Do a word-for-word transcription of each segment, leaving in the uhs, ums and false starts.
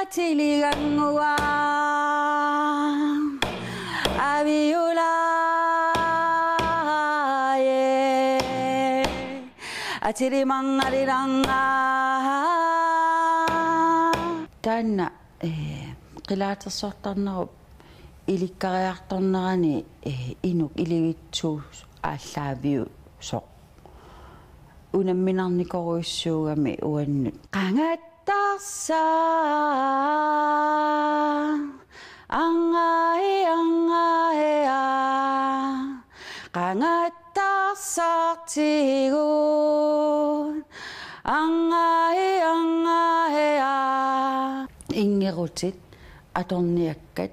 Atiliganngua aviulaaje atilimangalilannga. Taanna ee qilaatersortarnerup ilikkariartornerani ee inuk ilivitsuusoq aallaaviusoq unamminarnikorujussuugami uannut. Qangattarsa angai angaia qangattarsartigu angai angaia. Inngerutit atorniakkat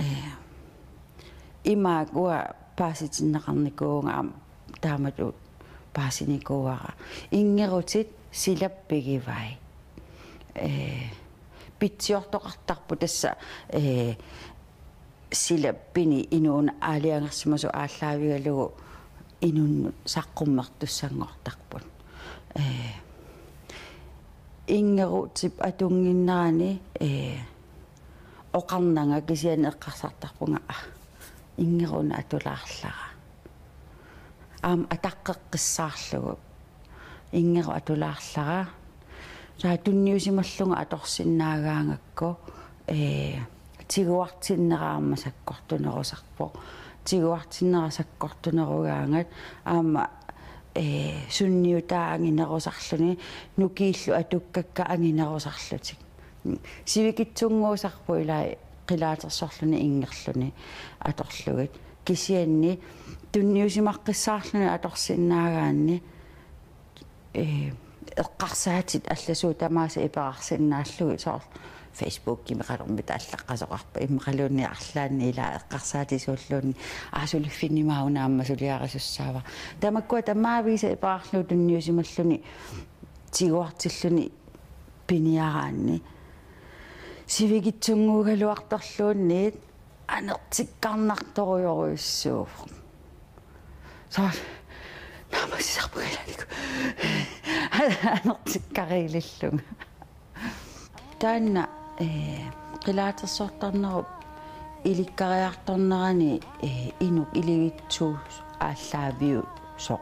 ee imaak uanga paasitinneqarnikuuvunga aamma taamatut paasinikuuara. Inngerutit silap pigivai. Ee pitsiortoqartarput tassa ee silap pini inuuneq aalajangersimasoq aallaavigalugu inunnut saqqummertussanngortarput. Ee inngerutip atunnginnerani ee oqarnanga kisianni eqqarsartarpunga aa inngeruna atulaarlara. Aamma ataqqeqqissaarlugu inngerup atulaarlara. Taava tunniusimallunga atorsinnaagaangakku ee tiguartinnera aamma sakkortunerusarpoq. Tiguartinnera sakkortunerugaangat aamma ee sunniutaa anginerusarluni nukiillu atukkakka anginerusarlutik. Sivikitsunnguusarpoq ilaa qilaatersorluni inngerluni atorlugit. Kisianni tunniusimaqqissaarluni atorsinnaagaanni ee eqqarsaatit allasuut tamaasa iperarsinnaallugit soorlu Facebookimi qanormita allaqqasoqarpa immaqaluunniit arlaanni ilaa eqqarsaatisuulluunniit aa suliffinni mauna aamma suliarisussaavara. Tamakkua tamaavisa iperarlugu tunniusimalluni tiguartilluni piniaraanni sivikitsunnguugaluartorluunniit anertikkarnartorujorujussuuvoq. Soorlu naammassisarpunga ilaanniku anertikkariilillunga. Taanna ee qilaatersortarnerup ilikkariartornerani ee inuk ilivitsuusoq aallaaviusoq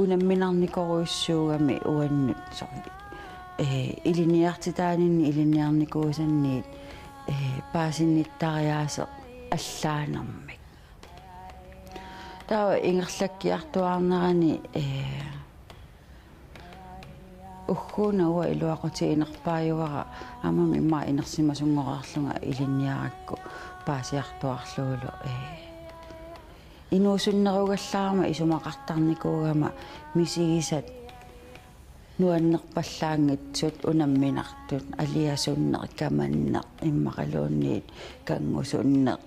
unamminarnikorujussuugami uannut soorlu ee ilinniartitaaninni ilinniarnikuusanniit ee paasinnittariaaseq allaanermik. Taava ingerlakkiartuaarnerani ee ugguuna uanga iluaqutiginerpaajuara aammami immaqa inersimasunngoreerlunga ilinniarakku paasiartuaarlugulu ee inuusunnerugallarama isumaqartarnikuugama misigisat nuannerpallaanngitsut unamminartut aliasunneq kamanneq immaqaluunniit kanngusunneq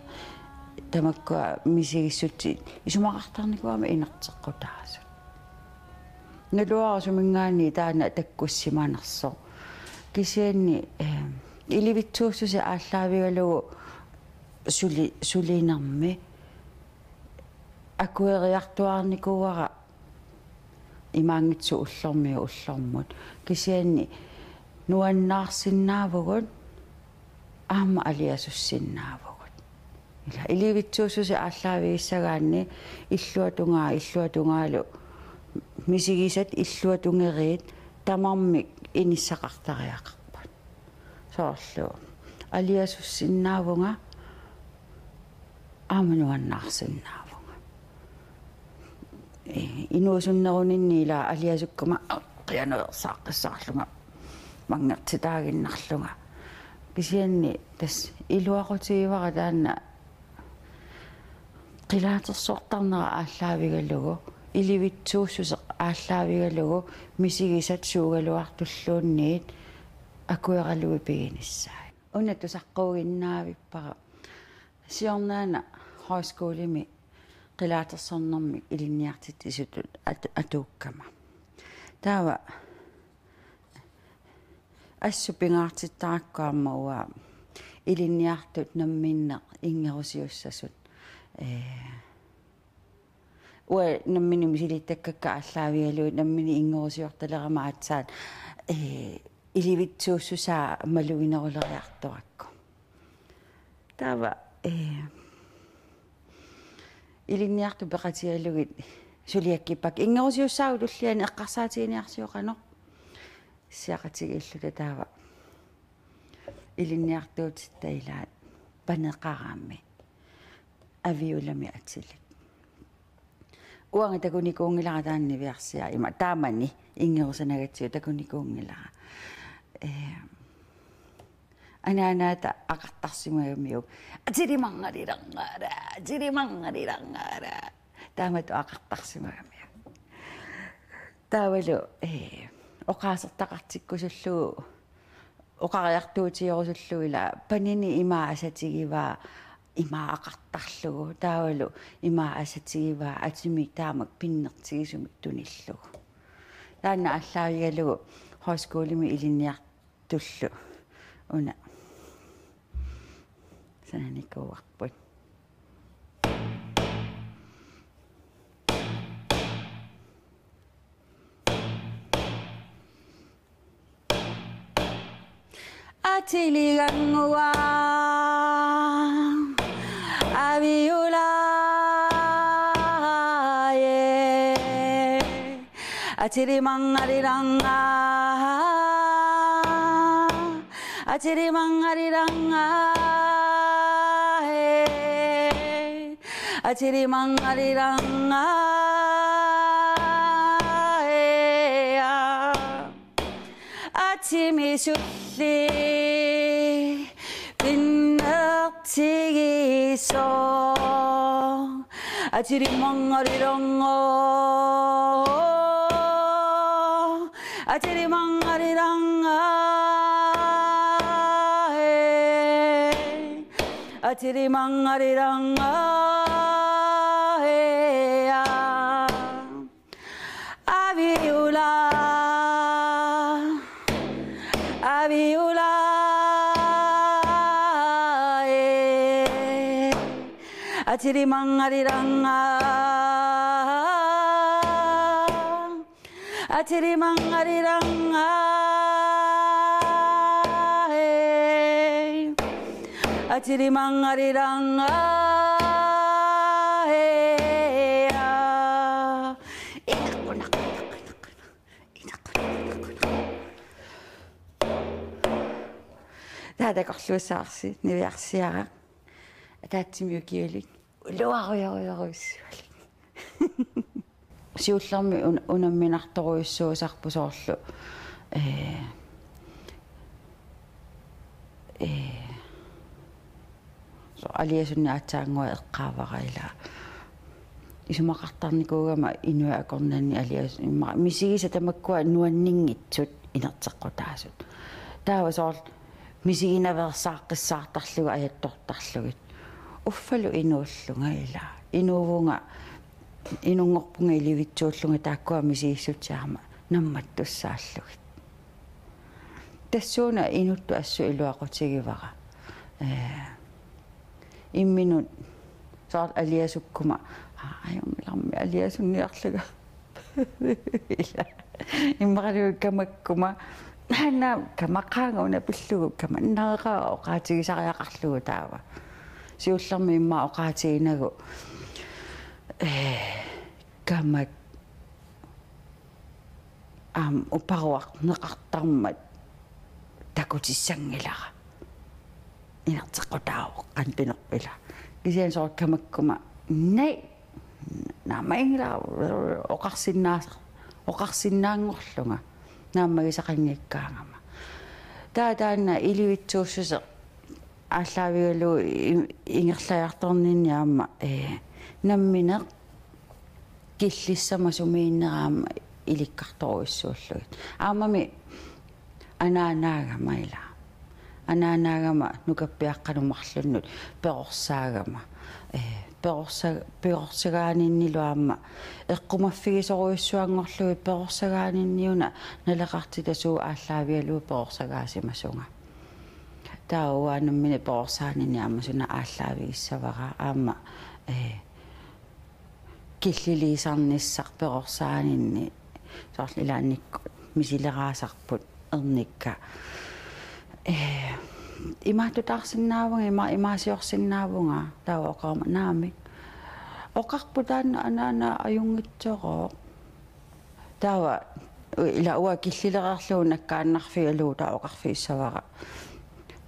tamakkua misigissutsit isumaqartarnikuugama inerteqqutaasut. Naluara suminngaanniit taanna takkussimanersoq. Kisianni ee ilivitsuussuseq aallaavigalugu suli sulinermi akueriartuaarnikuuara imaanngitsoq ullormiit ullormut. Kisianni nuannaarsinnaavugut aamma aliasussinnaavugut. Ila ilivitsuussuseq aallaavigissagaanni illuatungaa illuatungaalu misigisat illuatungeriit tamarmik inissaqartariaqarput. Soorlu aliasussinnaavunga aamma nuannaarsinnaavunga. Ee inuusunneruninni ila aliasukkuma qianuersaaqqissaarlunga manngertitaaginnarlunga. Kisianni tassa iluaqutigivara taanna qilaatersortarnera aallaavigalugu ilivitsuussuseq aallaavigalugu misigisat suugaluartulluunniit akueralugit piginissaat. Una tusaqquuginnaavippara siornaana højskolemi qilaatersornermik ilinniartitsisutut at- atuukkama. Taava assut pingaartittarakku aamma uanga ilinniartut namminneq inngerusiussasut ee uanga nammineq misilittakkakka aallaavigalugit nammineq inngerusiortalerama aatsaat ee Ilivitsuussusaa malugineruleriartorakku. Taava, eh, ilinniartut peqatigalugit suliakkippakka. Inngerusiussaagut tulliani eqqarsaatiginiarsiuk qanoq. Issiaqatigiilluta taava ilinniartuutitta ilaat paneqaraammi aviulami atilik. Uanga takunikuunngilara taanna niviarsiaq ima taamani inngerusanagatsigu takunikuunngilara. Eh, anaanaata aqartarsimagamiuk. Atilimanngalilanngala, atilimanngalilanngala. Taamatut aqartarsimagamiuk. Taavalu, eh, oqaasertaqartikkusullugu, oqariartuutigerusullugu ila panini ima asatigivaa ima aqartarlugu. Taavalu ima asatigivaa atimik taamak pinnertigisumik tunillugu. Taanna aallaavigalugu højskolemi ilinniartullu una sananikuuarput. Atiligannguaq aviulaaje. Atilimanngalilanngaq. Atilimanngalilanngaq. Atilimanngalilanngaq. Atimisulli pinnertigisoq. Atilimanngalilanngaq. Atilimanngalilanngaq. Atilimanngalilanngaq. Aviula, aviula, eh. Atilimanngalilanngaq. Atilimanngalilanngaq. Atilimanngalilanngaq. Taava takorluussavarsi niviarsiaraq. Ataatsimiukiulik. Uluarujorujorujussualik. Siullermik un-, unamminartorujussuusarput soorlu, eh, eh, so-, aliasunneq aatsaannguaq eqqaavara ila. Isumaqartarnikuugama inuit akornanni alias-, imma-, misigisat tamakkua nuanninngitsut inerteqqutaasut. Taava soorlu misiginaveersaaqqissaartarlugit ajattortarlugit. Uffalu inuullunga ila. Inuuvunga, inunngorpunga ilivitsuullunga taakkua misigissutsit aamma nammattussaallugit. Tassuuna inuttut assut iluaqutigivara. Eh, imminut soorlu aliasukkuma, aa, ajunngilaq aliasunniarlunga. Ila. Immaqalu kamakkuma. Naamik kamaqaanga una pillugu kamannareqaara oqaatigisariaqarlugu taava. Siullermik immaqa oqaatiginagu. Eh, kamak aamma uparuarneqartarmat takutissanngilara. Inerteqqutaavoq qanoq pinerput ila. Kisianni soorlu kamakkuma, nej, naammaginngilaq oqarsinnaasar-, oqarsinnaanngorlunga naammagisaqanngikkaangama. Taava taanna ilivitsuussuseq aallaavigalugu i-, ingerlajartorninni aamma, eh, nammineq killissama sumiinnera aamma ilikkartorujussuullugit. Aammami anaanaagama ila. Anaanaagama nukappiaqqanut marlunnut perorsaagama. Eh, perorsa-, perorsagaaninnilu aamma eqqumaffigisorujussuanngorlugit perorsagaaninniuna naleqartitasuut aallaavigalugu perorsagaasimasunga. Taava uanga nammineq perorsaaninni aamma suna aallaavigissavara aamma, eh, killiliisarnissaq perorsaaninni soorlu ilaannikkut misileraasarput ernikka. Ee, imaattutaarsinnaavunga, ima-, imaasiorsinnaavunga, taava oqarama naamik. Oqarpoq taanna anaana ajunngitsoq. Taava ila uanga killilereerlugu nakkaannarfigalugu taava oqarfigissavara: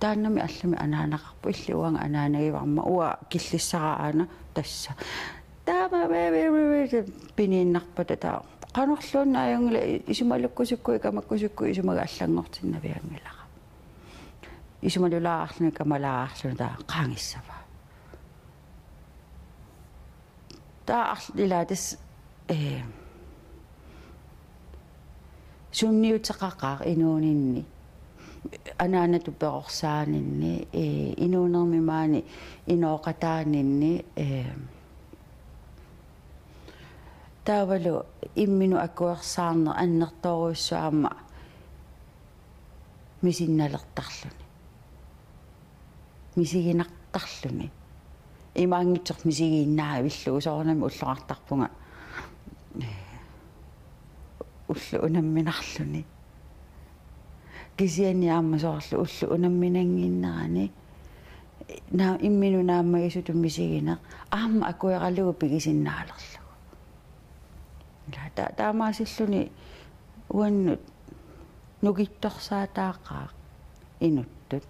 Taannami allamik anaanaqarpoq, illit uanga anaanagivarma, uanga killissara aana tassa. Taama me, me, me, me, piniinnarpata taava. Qanorluunniit ajunngilaq, isumalukkusukku, ikamakkusukku, isumaga allanngortinnavianngilara. Isumalulaarluni, kamalaarluni taava qaangissavaa. Taava arl-, ila tassa, ee, sunniuteqaqaaq inuuninni, anaanatut perorsaaninni, ee, inuunermi maani inooqataaninni, ee, taavalu imminut akuersaarneq annertoorujussuaq aamma misinnalertarluni. Misiginartarluni. Imaanngitsoq misigiinnaavillugu, soorunami ulloqartarpunga. Ulloq unamminarluni. Kisianni aamma soorlu ulloq unamminannginnerani, naa-, imminut naammagisutut misigineq aamma akueralugu pigisinnaalerlugu. Ila ta-, taamaasilluni uannut nukittorsaataaqaaq inuttut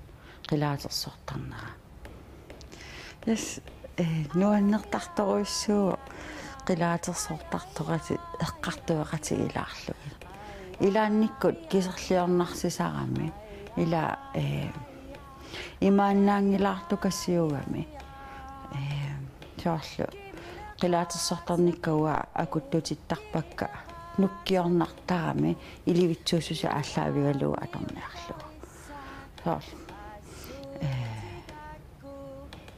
qilaatersortarnera. Yes, ee, nuannertartorujussuuvoq qilaatersortartoqatit eqqartueqatigilaarlugit. Ilaannikkut kiserliornarsisarami. Ila, ee, imaannaanngilaartukasiugami. Ee, soorlu qilaatersortarnikka uanga akuttutittarpakka nukkiornartarami ilivitsuussuseq aallaavigalugu atorniarlugu. Soorlu. Ee,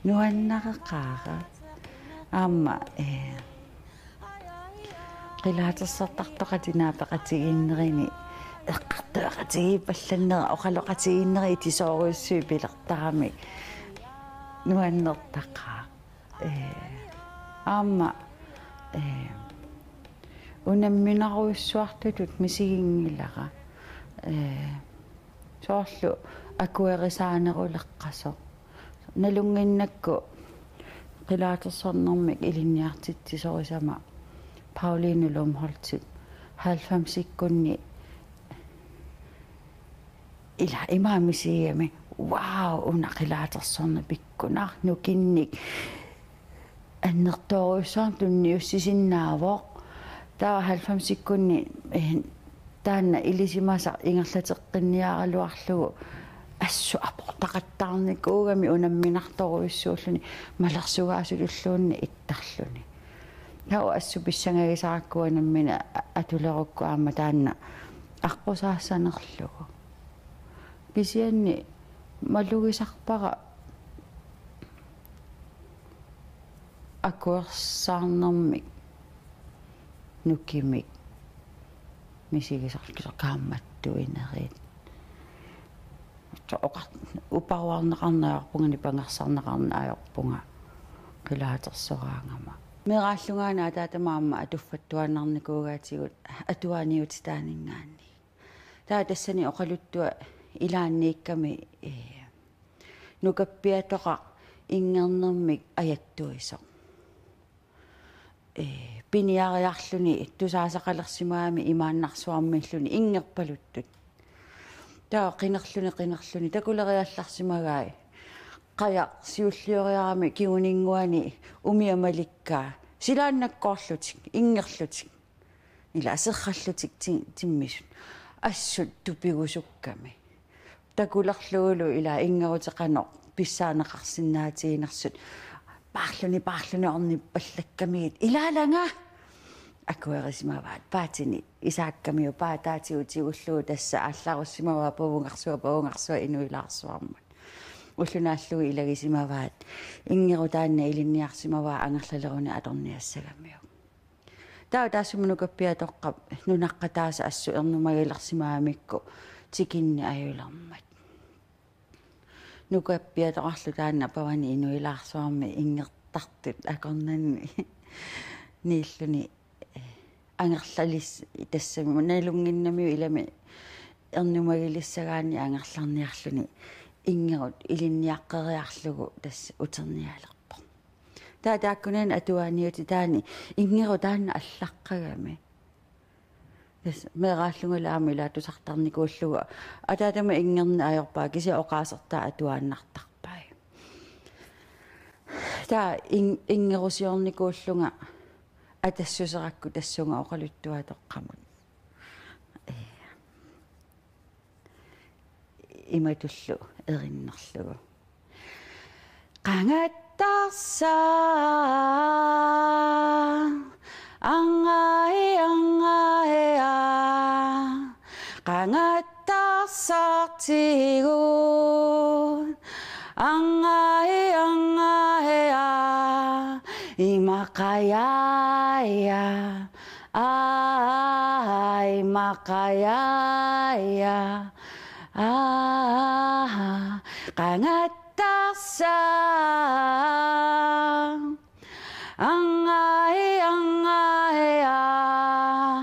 nuannareqaara. Aamma, ee, qilaatersortartoqatit naapeqatigiinnerini eqqartueqatigiippallannera, oqaloqatigiinnerit itisoorujussuit pilertaramik nuannertaqaaq. Ee, aamma, ee, unamminarujussuartutut misiginngilara. Ee, soorlu akuerisaaneruleqqasoq. Nalunnginnakku qilaatersornermik ilinniartitsisorisama Pauline Lumholtip halvfemsikkunni ila imaammi sigami: Wow, una qilaatersorneq pikkunarpoq, nukinnik annertoorujussuarmik tunniussisinnaavoq. Taava halvfemsikkunni, eh, taanna ilisimasaq ingerlateqqinniaraluarlugu assut aportaqattaarnikuugami unamminartorujussuulluni malersugaasutulluunniit ittarluni. Taava assut pissangagisarakku nammineq a-, atulerukku aamma taanna aqqusaassanerlugu. Kisianni malugisarpara akuersaarnermik nukimik misigisarlutik kaammattuinerit. Oqar-, uparuarneqarneq ajorpunga, nipangersarneqarneq ajorpunga qilaatersoraangama. Meeraallungaana ataatama aamma atuffattuaannarnikuugaatigut atuaaniutitaaninngaanniit. Taava tassani oqaluttuaq ilaanniikkami, ee, nukappiatoqaq inngernermik ajattuisoq. Ee, piniariarluni tusaasaqalersimagami imaannarsuarmiilluni inngerpaluttut. Taava qinerluni, qinerluni takuleriallarsimagai. Qajaq siullioriarami kinguninnguani umiaq malikkaa. Silaannakkoorlutik, inngerlutik. Ila serrallutik ti-, timmisut. Assut tupigusukkami. Takulerlugulu ila inngerutit qanoq pissaaneqarsinnaatiginersut. Paarluni, paarluni ornippallakkamigit. Ilaalanga! Akuerisimavaat paatini isaakkamiuk paataatigut tigullugu tassa aallarusimavaa pavungarsua, pavungarsua inuilaarsuarmut. Ulloq naallugu ilagisimavaat. Inngerutit taanna ilinniarsimavaa angerlaleruni atorniassagamiuk. Taava taassuma nukappiatoqqap nunaqqataasa assut ernumagilersimagamikku tikinneq ajulermat. Nukappiatoqarlu taanna pavani inuilaarsuarmi inngertartut akornanni niilluni, eh, angerlalis-, tassami nalunnginnamiuk ilami ernumagilissagaanni angerlarniarluni Ingerut ilinniaqqeriarlugu tassa uternialerpoq. Taava taakkunani atuaaniutitaani Ingeru taanna allaqqagami. Tassa meeraallungali aamma ilaa tusartarnikuullugu ataatama Ingerneq ajorpaa kisianni oqaasertaa atuaannartarpai. Taava in-, Ingerusiornikuullunga atassuserakku tassunga oqaluttuatoqqamut. Ee. Imatullu erinnerlugu. Qangattarsa, angai, angai, aa. Qangattarsartigut, angai, angai, aa. Imaqajaja, ai, imaqajaja, aa. Qangattarsa, angai, angai, aa.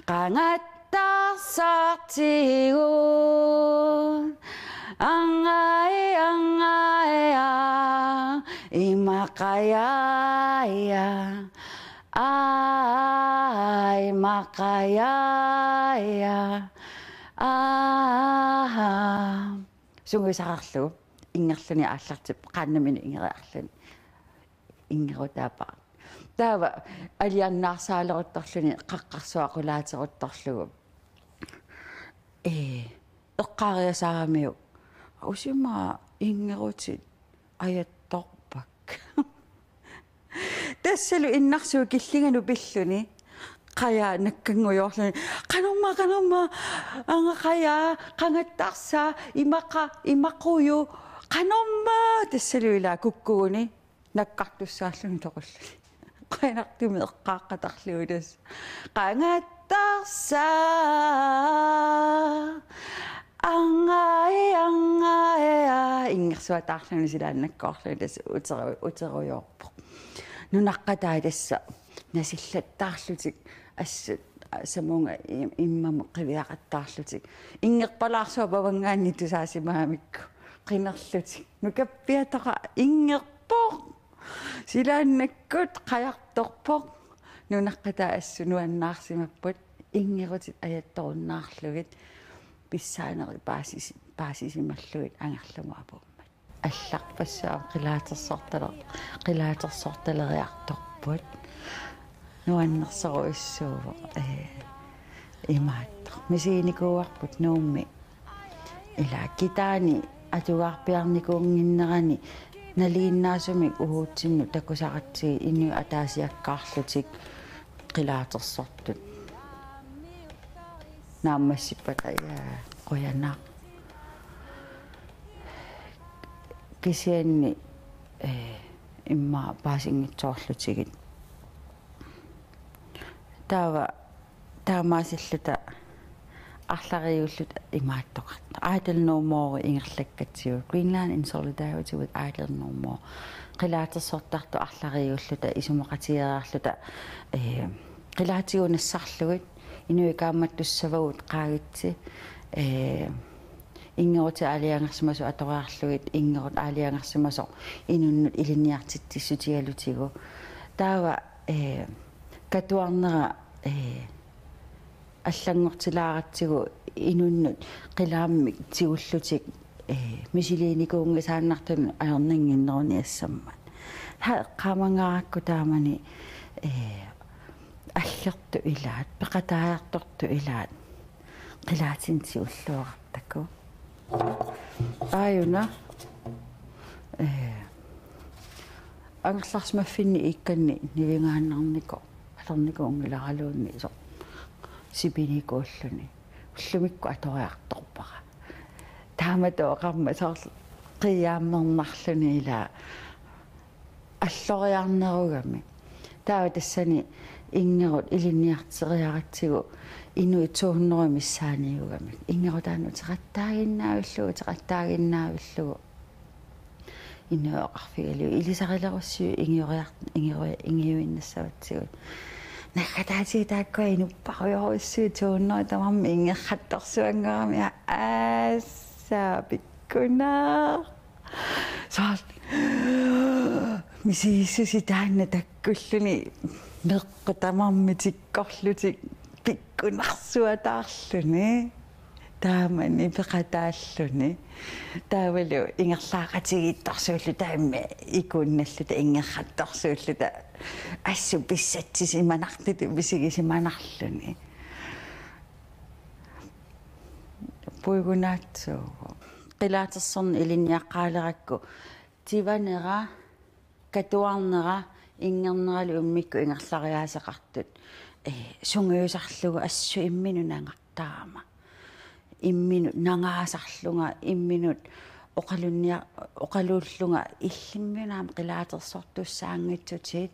Qangattarsartigut, angai, angai, aa. Imaqajaja, ai, imaqajaja, aa. Sungiusarlugu Ingerluni aallartippoq, qaannamini Ingeriarluni. Ingerutaapara. Taava aliannaarsaaruttorluni qaqqarsuaq qulaateruttorlugu. Ee, eqqaariasaaramiuk: Usima Ingerutit ajattorpakka. Tassalu innarsuup killinganut pilluni qajaa nakkangujoorluni: Qanormaa, qanormaa, anga qajaa, qangattarsa, imaqa, imaquju, qanormaa, tassalu ilaa kukkuguni nakkartussaalluni toqulluni. Qujanartumik eqqaaqqatarlugu tassa: Qangattarsa, angai, angai, aa. Ingersuataarluni silaannakkoorluni tassa uteru-, uterujoorpoq. Nunaqqatai tassa nasillattaarlutik assut samunga i-, immamut qiviaqattaarlutik. Ingerpalaarsuaq pavanngaanniit tusaasimagamikku qinerlutik. Nukappiatoqaq ingerpoq. Silaannakkut qajartorpoq. Nunaqqatai assut nuannaarsimapput. Ingerutit ajattorunnaarlugit pissaanerit paasis-, paasisimallugit angerlamut apuummat. Allarpassuarnik qilaatersortale-, qilaatersortaleriartorput. Nuannersorujussuuvoq, ee, imaattoq. Misiginikuuarput Nuummi ilaa kitaani atugarpiarnikuunnginnerani nalinginnaasumik uagutsinnut takusaratsigit inuit ataasiakkaarlutik qilaatersortut. Naammassippata, aa, qujanaq. Kisianni, ee, immaqa paasinngitsoorlutigit. Taava taamaasilluta arlariulluta imaattoqartoq. Idle No More ingerlakkatsigu. Greenland in Solidarity with Idle No More. Qilaatersortartut arlariulluta isumaqatigeeriarluta, ee, qilaatigut nassarlugit, inuit kaammattussavagut qaagitsi, ee, ingerutit aalajangersimasut atoriarlugit, ingerut aalajangersimasoq inunnut ilinniartitsissutigalutigu. Taava, ee, katuarnera, ee, allanngortilaaratsigu inunnut qilaammik tigullutik, ee, misiliinikuunngisaannartunut ajornannginneruniassammat. Haa, eqqaamangaarakku taamani, ee, allertut ilaat, peqataajartortut ilaat, qilaatinik tigulluartartakkavut. Aajuna, ee, angerlarsimaffinni iikkanni nivingaannarnikoq, alernikuunngilaraluunniit soorlu sipinikuulluni. Ullumikkut atoriartorpara. Taamatut oqarmat soorlu qiiaammernarluni ilaa alloriarnerugami. Taava tassani ingerut ilinniarteriaratsigu inuit to hundrede missaaniugamik. Ingerut taanna uteqattaaginnaavillugu, uteqattaaginnaavillugu. Inuit oqarfigalugit ilisarilerussiuk ingioriar-, ingio-, ingiuinnassavatsigut. Naggataatigut taakkua inupparujorujussuit to hundrede tamarmik inngerrattorsuanngorami, aassaa pikkunaq. Soorlu misigissuseq taanna takkulluni meeqqut tamarmik tikkorlutik pikkunarsuataarluni. Taamani peqataalluni. Taavalu ingerlaaqatigiittorsuulluta taama ikuinnalluta inngerrattorsuulluta assut pissatsisimanartutut misigisimanarluni. Puigunaatsuuvoq. Qilaatersorneq ilinniaqqaalerakku tivanera, katuarnera, inngerneralu immikkut ingerlariaaseqartut, ee, sungiusarlugu assut imminut nangartarama. Imminut nangaasarlunga, imminut oqalunnia-, oqaluullunga illimmi una aamma qilaatersortussaanngitsutit,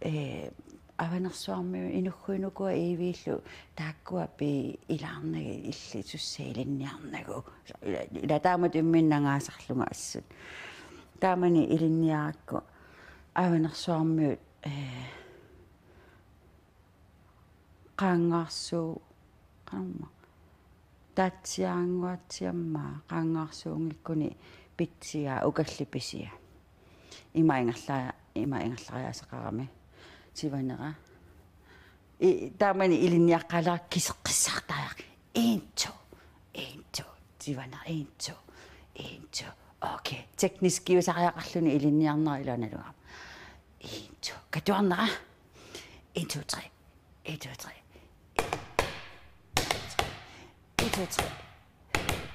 ee, Avanersuarmiut Inughuit Nukua Iiviillu taakkua pii ilaarnagit illit sussat ilinniarnagu. Ila, ila taamatut imminut nangaasarlunga assut. Taamani ilinniarakku Avanersuarmiut, ee, qaangaarsu-, qanormaa. Taatsiaannguatsiammaa qaangaarsuunngikkuni pitsia ukallit pisia. Ima ingerla-, ima ingerlariaaseqarami. Tivanera. I, taamani ilinniaqqaalerakku kiseqqissaartariaqarpoq. En, to, en, to, tivanera, en, to, en, to. Okay. Tekniskiusariaqarluni ilinniarnera ilaa naluara. En, to, katuarnera. En, to, tre. En, to, tre. En, to, tre.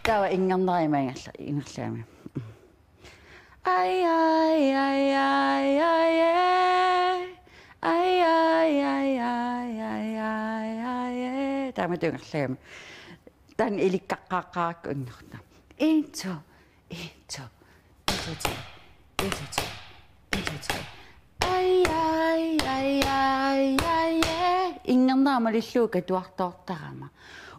Taava inngernera ima ingerla-, ingerlagami. Ai, ai, ai, ai, ai, eh. Ai, ai, ai, ai, ai, ai, ai, eh. Taamatut ingerlagami. Taanna ilikkaqqaaqqaarakku inngorta. En, to, en, to, en, to, tre, en, to, tre, en, to, tre. Ai, ai, ai, ai, ai, eh. Inngernera malillugu katuartoortarama.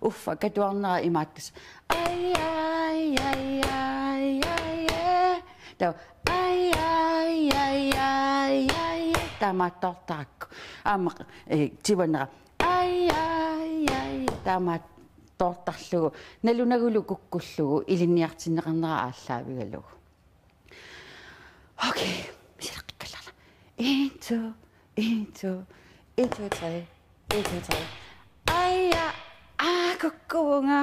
Uffa katuarnera imaattoq. Ai, ai, ai, ai, ai, eh. Taava, ai, ai, ai, ai, ai, eh. Taamaattoortarakku. Aamma, eh, tivanera. Ai, ai, ai. Taamaat- toortarlugu, nalunagulu kukkullugu, ilinniartinneqarnera aallaavigalugu. Okay, misileqqikkallarla. En, to, en, to, en, to, tre, en, to, tre. Aja, aa, kukkuvunga.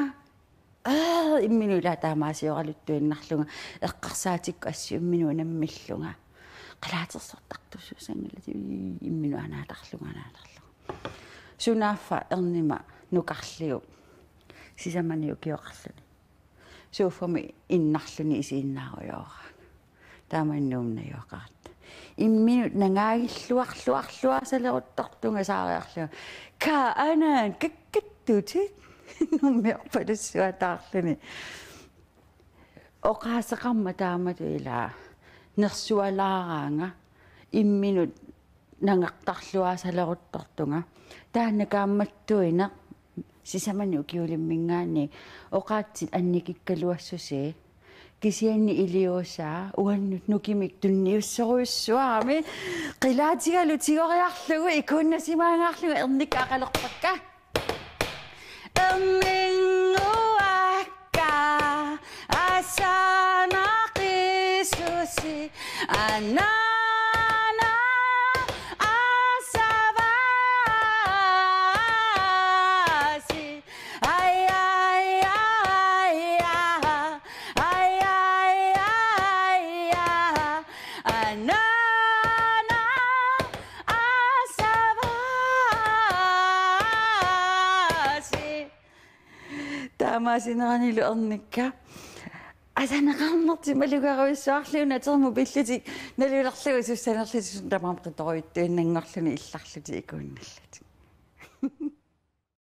Aa, imminut ilaa taamaasioraluinnarlunga, eqqarsaatikkut assut imminut unammillunga. Qilaatersortartussuussanngillat imminut anaatarlunga, anaatarlunga. Sunaaffa ernima nukarliup sisamani ukioqarluni. Sofaami innarluni isiinnaarujoorami. Taamani nuumnajoqaat. Imminut nangaagilluarluarluarsaleruttortunga saariarlunga. Ka anan kakkattutit. Nuummiorpalussuataarluni. Oqaaseqarmat taamatut ilaa nersualaaraanga imminut nangartarluaassaleruttortunga. Taanna kaammattuineq sisamani ukiulimminngaanniit oqaatsit annikikkaluassusii. Kisianni iliuusaa uannut nukimik tunniussorujussuarami qilaatigalu tigoriarlugu ikuinnasimaangaarlugu ernikka aqalerpakka. Erninnguakka asanaqisusi anana asavasi. Ai, ai, ai, ai. Ai, ai, ai, ai. Anana asavasi. Taamaasineranilu ernikka. Asaneqarnertik malugerujussuarlugu natermut pillutik nalulerlugu sussanerlutik suna tamarmi qitorujuttuinnanngorluni illarlutik ikuinnallutik.